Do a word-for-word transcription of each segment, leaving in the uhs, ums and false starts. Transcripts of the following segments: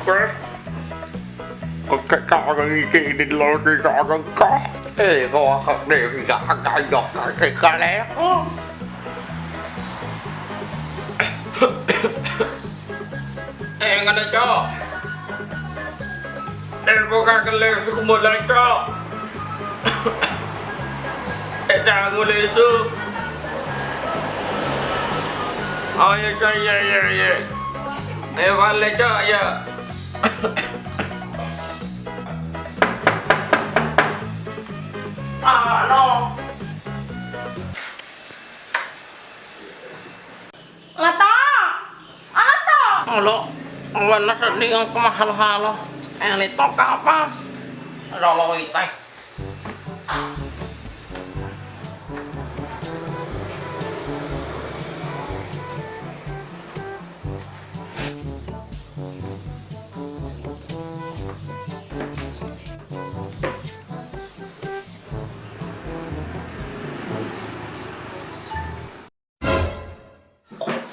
Oke, kagak iki di lo di kagak kah? Eh, kau akak deh, kagak kagak kagak kaleku. Eh, ngana, Cok. Eh, buka kelesu mulai, Cok. Eh, jangan mulai itu. Oh, iya, Cok, iya, iya, iya. Ayo, balik, Cok, ya. Ah, no. Lato! Alato! Olo, wana sedding engka mahalo-halo. Ini to kapa? Rolo itai.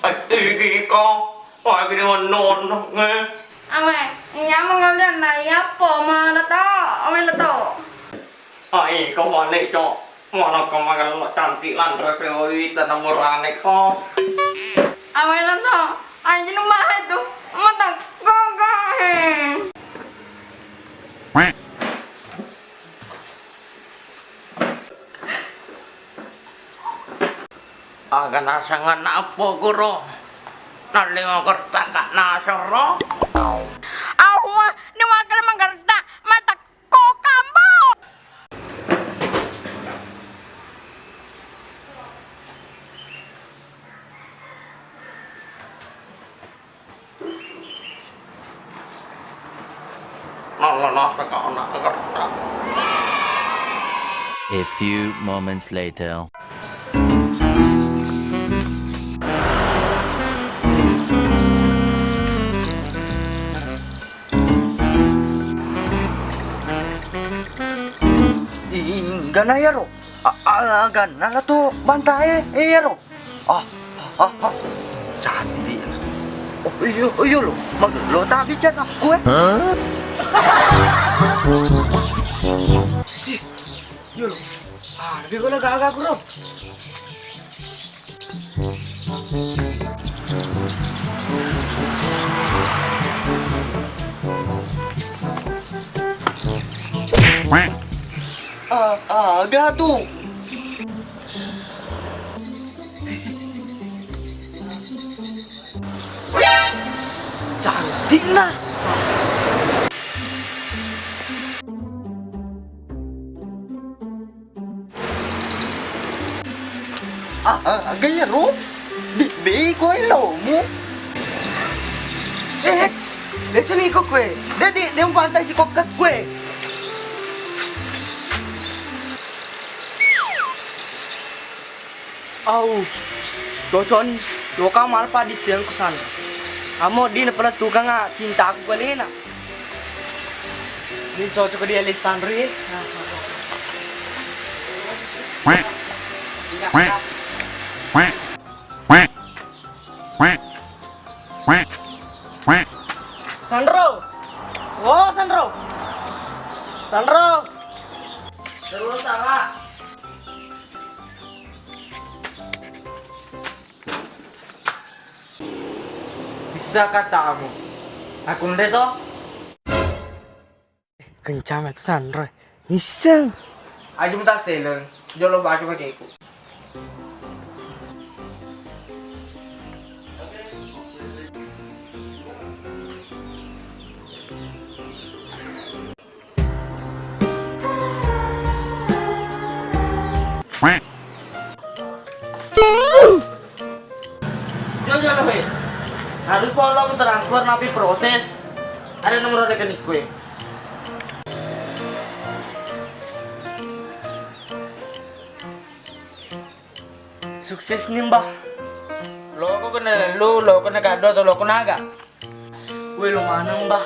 Ai, iki ko. Wah, gede ngono, ngono, nge. Awe, iya mengalian na iya po malato, awe lato. Ai, ko balik, Cok. Mana ko makan lo cantik lan, refe oi, tanah murane ko. Awe lato, ai jenuh mahal tu. Mata goga he. Aga nasengnganna eppo guru? Nalliwa gertaka nasero. Awwa, ni wakil menggertak mata ko kambo. A few moments later. Inggana iyaro? A-, a-, aganna lato bantae, e, iyaro? Ah, ah, ah. Cantik. Oh, iyo, iyo lo. Magello tabi can aku, eh. Ih, iyo lo. Ah, tapi gua gaga aku, Ro. Ah, aga tu. Cantik nah. Ah, ah, aga iyaro? Be-, beko elomu. Eh, eh, desu ni ko kue. De, de, de umpantai si kokka kue. Au, cocok ni. Loka malpa di siang kusan. Amo di napala tukang, ah, cinta aku kalena. Ini cocok di Alessandro ya. Sandro. Oh, Sandro. Sandro. Terus salah. Bisa katamu. Aku nde to? Kencang itu Sandro. Ngiseng. Aja minta seleng. Jolo baju pakeku. Yo, yo, lo, he. Harus follow transfer napi proses. Ada nomor rekening kue. Sukses nih, Mbah. Loko kena lu, loko kena kado atau loko naga? Weh, lo maneng, Mbah.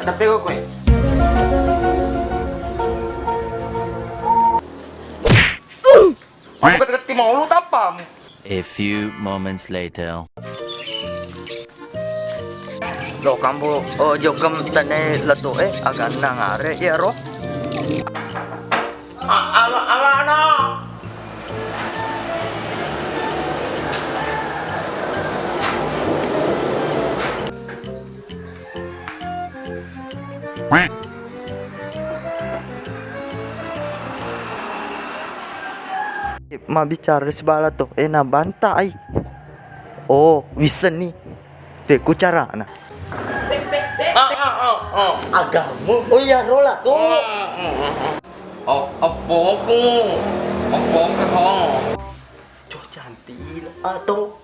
Ada pego kue. Aku kata-kata mau lu tapam. A few moments later. Lo kambo, oh, jokkem tenne leto, eh, aganna ngare, ya, ro. A-, awa-, awana. Mabbicara sibala to, eh, nabanta ai. Oh, wissenni. Pekku carana. Ah, ah, ah, ah. Agamu. Oh iya, rola to. Ah, ah, ah, ah. Oh, apa aku? Apa aku? Cok cantik atau?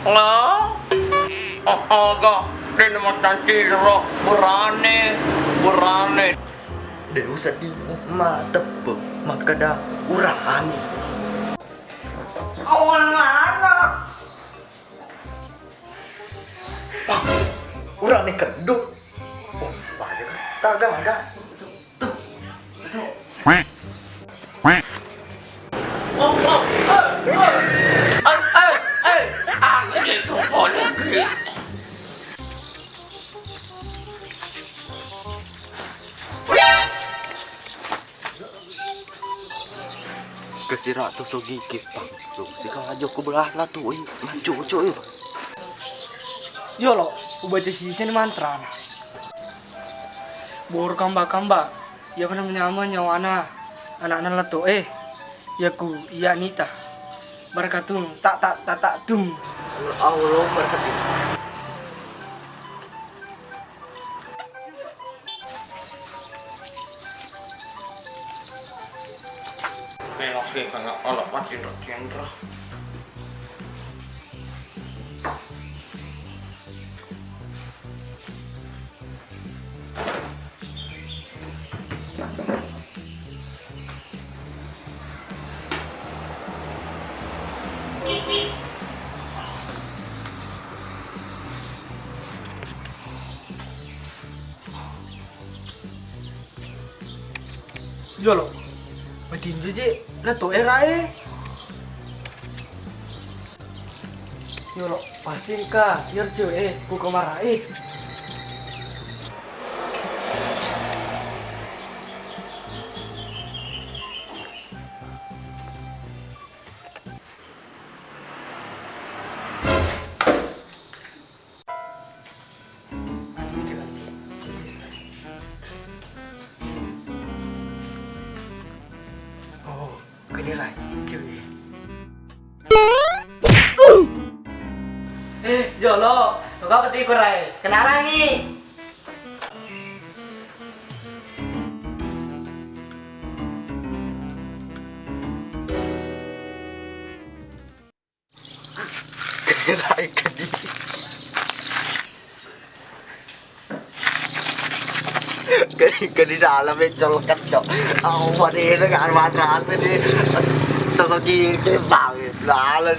Lah? Oh, oh, kok. Dia nama cantik, roh. Berani. Berani. De' usedding mateppe' makkeda urane. Awalana. Tah, urane keddo. Oh, bahaya kan? Taga, taga. Tuh, tuh. Kesira to sogi kepang. Lo, sikala jokko belahna tu, eh, mancucu, eh. Yolo, ubaca siseng mantrana. Boro kamba-kamba, iya ko nanyameng nyawana ana'na letto e, iya ku iya nita. Barakatung, tak, tak, tak, tak, tung. Allah, Allah, barakatung. Belok ke kagak, kalau pas cendra-cendra. Jolo, matinju je, na to era e. Yolo, pasti engka, iya cewek e, ku kamar e. Oh, kenirai, cewek. Eh, jolo, lo apa tiko rai? Kenarangi. Kenirai kedi. Kedi, kedi dalam e colok kedo. Awa de, de kan madrasah de. Tosoki kebang. Dalam.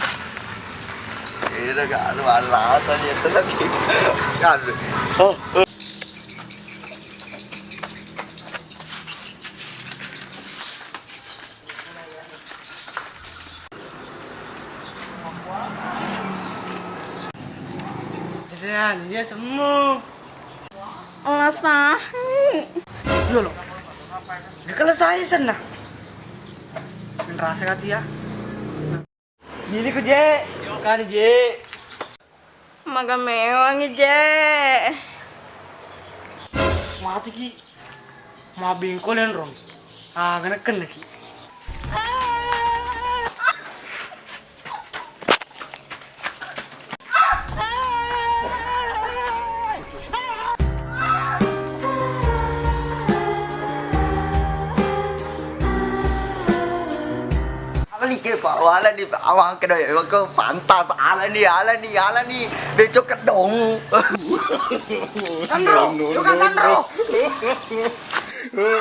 Ini kan madrasah de, tosoki. Kan. Oh. Kesehan, iya semua. Alasahi. Iya lo. Gak selesai sana. Rasa kati ya. Gili ku je. Kan je. Maga mewangi je. Mati ki. Mabengko lenrong. Ah, kena kena ki. Alani ke, Pak, alani, Pak, awang kedo, ke pantas, alani, alani, alani, becok kedong. Sandro, no, no, yo kan no, Sandro. No.